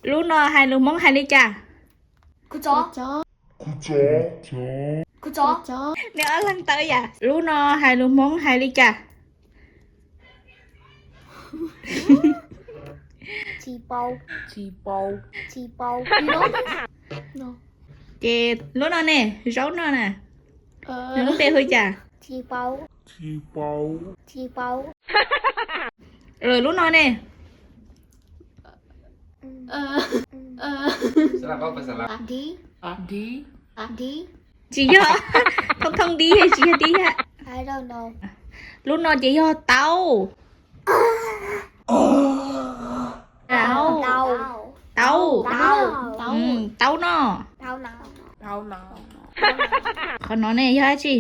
Lub no hais lus Hmoob hais li cas? Neb ob leeg tau yam. Lub no hais lus Hmoob hais li cas? Ces lub no ne, zaub no na, nws lub npe hu cas? Lub no ne. Tsis yog, thooj thooj dib, tsis yog dib. Lub no ces yog taub. Taub, taub noj. Qhov no ne yog dab tsi?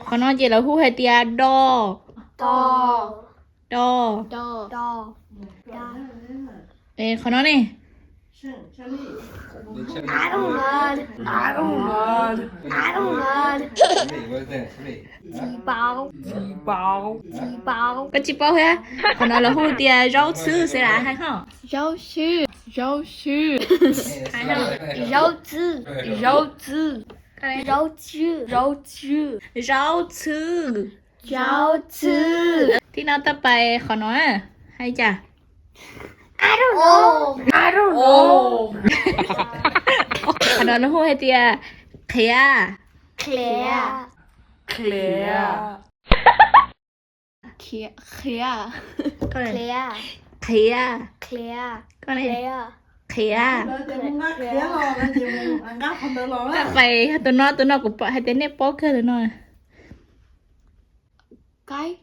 Qhov no ces lawv hu hais tias do. Do. Qhov no ne? Koj tsis paub thiab? Qhov no lawv hu tias zaub txhwb, xav lam hais ho? Zaub txhwb, zaub txhwb. Zaub txhwb, zaub txhwb, zaub txhwb, zaub txhwb, zaub txhwb. Thib no tab pais qhov no hais cas? Qhov no lawv hu hais tias qhiav. Qhiav. Qhiav. Qhiav. Qhiav. Tab pais tus no, tus no kuv pom hais tias nej paub kawg tus no. Qaib.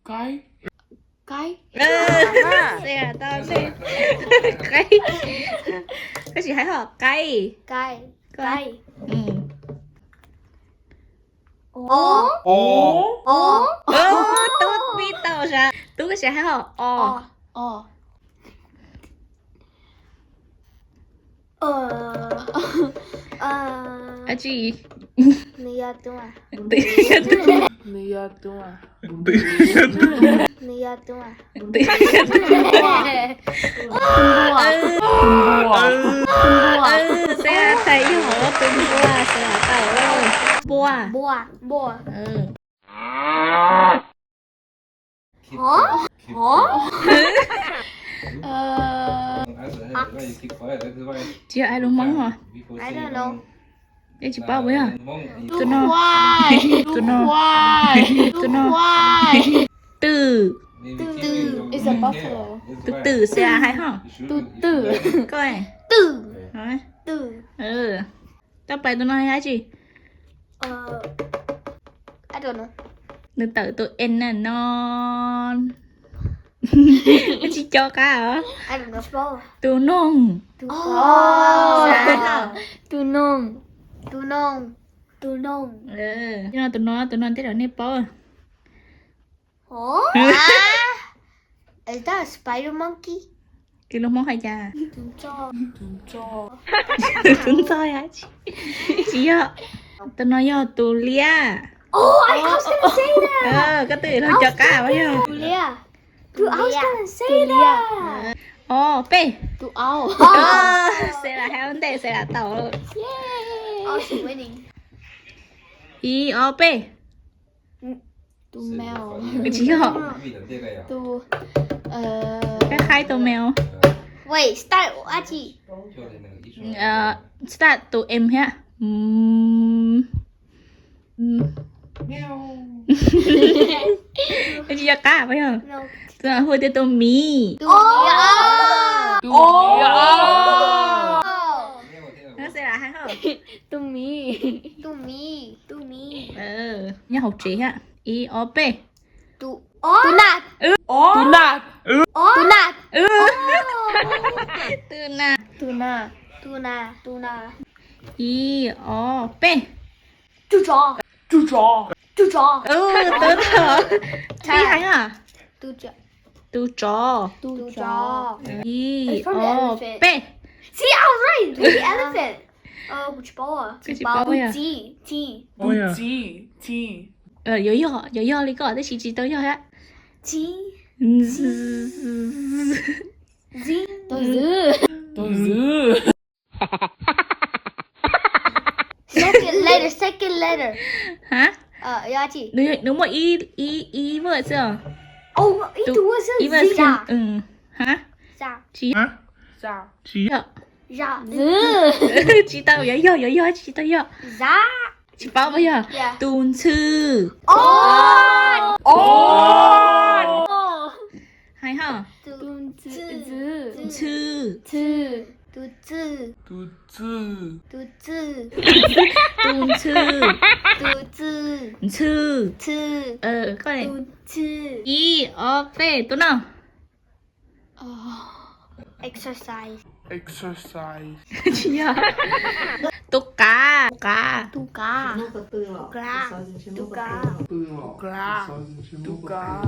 Qaib. Qaib. Koj sim hais ho qaib. Qaib. Qaib. Tub pib tau sav, tub koj sim hais ho o. Dab tsi? Nws yog tub. Nws yog tub. Nws yog tub. Npua. Npua. Xav tau yog tus npua, xav tau. Npua. Npua. Npua. Tsis yog hais lus Hmoob hos? Koj tsis paub puas yog? Tus no, tus no, tus no. Twm. Tus twm xav hais ho? Tus twm. Koj. Twm. Tab pais tus no yog dab tsi? Nws tawm tus N no. Tsis co qab os. Tus noog. Tus noog. Tus noog. Tus no, tus no tej zaum nej paub. Spider monkey. Kws lus Hmoob hais cas? Tus ntxog. Tsis yog. Tus no yog tus liab. Koj twb los co qab yog. Tus liab. Tus liab. Ob peb. Tus aub. Xav lam hais ua ntej xav lam tau. Ib ob peb. Tus mèo. Tsis yog. Tus, eh, khaib khaib tus mèo. Wait, start ua dab tsi? Start tus M thiab. Tsis yog qab puas yog? Tus no hu tias tus miv. Tus miv. Tus miv. Tus miv. Tus miv. Tus miv. Nyob hauv tsev thiab. Ib ob peb. Tus, tus nas. Tus nas. Tus nas. Tus nas. Tus nas. Tus nas. Tus nas. Ib ob peb. Tus tsov. Tus tsov. Tus tsov. Tus tsov. Tib heev a. Tus tsov. Tus tsov. Ib ob peb. See, I was right. The elephant. Kuv tsis paub. Txiv, txiv. Tus txiv, txiv. Yuav yog, yuav yog li koj tab sis tsis tau yog thiab. Txiv. Tus zwm. Tus zwm. Second letter, second letter. Hab? Nws muaj ib, ib word xwb os. Ib word xwb. Hab? Tsis yog. Tsis tau, yuav yog, yuav yog, tsis tau yog. Tsis paub puas yog? Tus ntxhw. Hais ho. Tus ntxhw. Tus ntxhw. Tus ntxhw. Tus ntxhw. Ib, ob, peb, tus no. Exercise. Exercise. Tsis yog. Tus qav. Tus qav. Tus qav. Tus qav. Tus qav.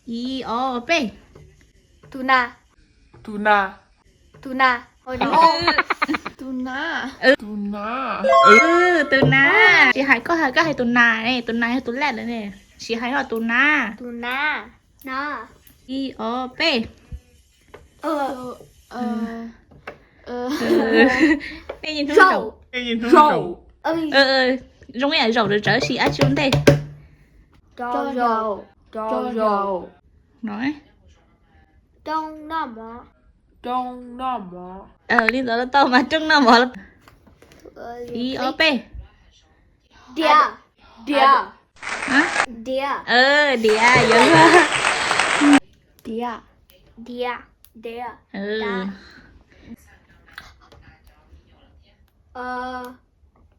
Ib, ob, peb. Tus nas. Tus nas. Tus nas. Tus nas. Tus nas. Tus nas. Tsis hais koj, hais koj hais tus nas ne, tus nas yog tus laj lawm ne. Tsis hais ho tus nas. Tus nas. Ib, ob, peb. Peb niaj hnub zaum. Zaum. Zoo ib yam zaum rawv rawv sis ab tsi ua ntej. Zaum. Zaum. No. Rooj noj mov. Rooj noj mov. Li ntawd los tau mas, rooj noj mov. Ib, ob, peb. Diav. Diav. Diav. Diav, yuav luag. Diav. Diav. Diav.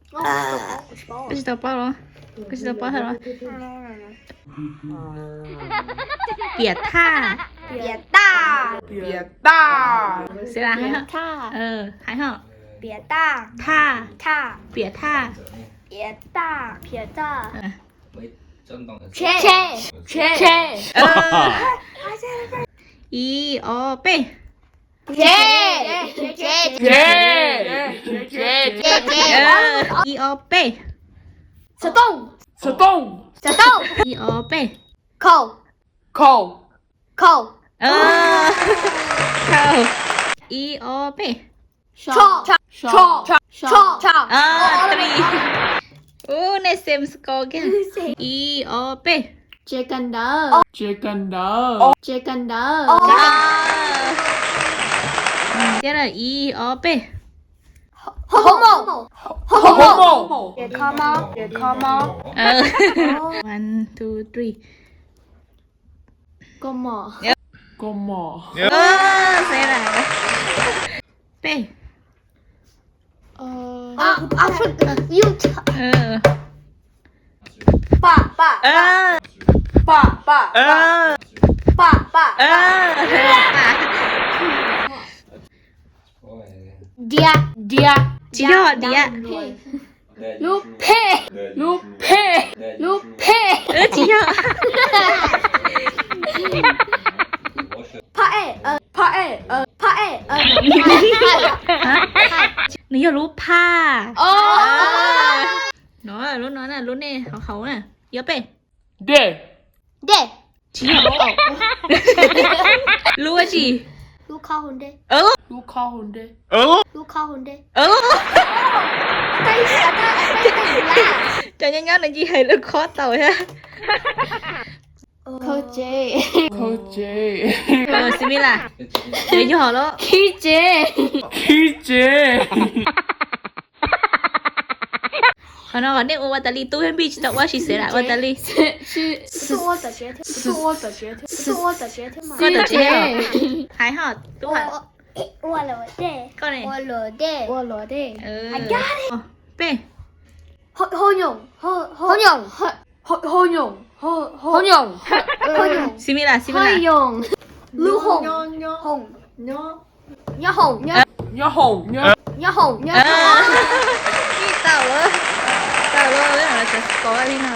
Koj tsis tau paub los? Koj tsis tau paub hais los? Piam thaj. Piam taj. Piam taj. Xav hais ho. Hais ho. Piam taj. Thaj. Thaj. Piam thaj. Piam taj. Piam taj. Tsheb. Tsheb. Tsheb. Ib, ob, peb. Tsheb. Tsheb. Ib, ob, peb. Xov tooj. Xov tooj. Xov tooj. Ib, ob, peb. Khau. Khau. Khau. Khau. Ib, ob, peb. Tsho. Tsho. Tsho. Ub, nej xem score kiag. Ib, ob, peb. Tsev kawm ntawv. Tsev kawm ntawv. Tsev kawm ntawv. Thiab lawm, ib, ob, peb. Hoo moos. Hoo moos. Kho mob. Kho mob. One, two, three. Kho mob. Kho mob. Peb. Paj, paj, paj, paj, paj, paj. Diav, diav. Tsis yog diav. Lub phej, lub phej, lub phej. Tsis yog. Phaj ej, phaj ej, phaj ej. Nws yog lub phaj. No, lub no na, lub nej hauv hauv na. Yog peb. Dej. Dej. Tsis yog. Lub tsi? Lub khob hauv ntej. Lub khob hauv ntej. Lub khob hauv ntej. Cov nyob nyob nws tsis hais lub khob tau thiab. Khau tsev. Khau tsev. Xws li las, yog los? Khib tsev. Khib tsev. Qhov no qhov nej ua ua tas li, tub thiab npij tsis tau ua, sis xev lam ua tas li. Koj tawm tsev thiab. Hais ho, tub hais. Ua luam dej. Koj ne? Ua luam dej. Ua luam dej. Peb. Hau nyoos. Hau nyoos. Hau nyoos. Hau nyoos. Xws li las, xws li las. Lub hoom. Hoom. Nyob hoom. Nyob hoom. Nyob hoom. Tau lawm, tau lawm, sov li no.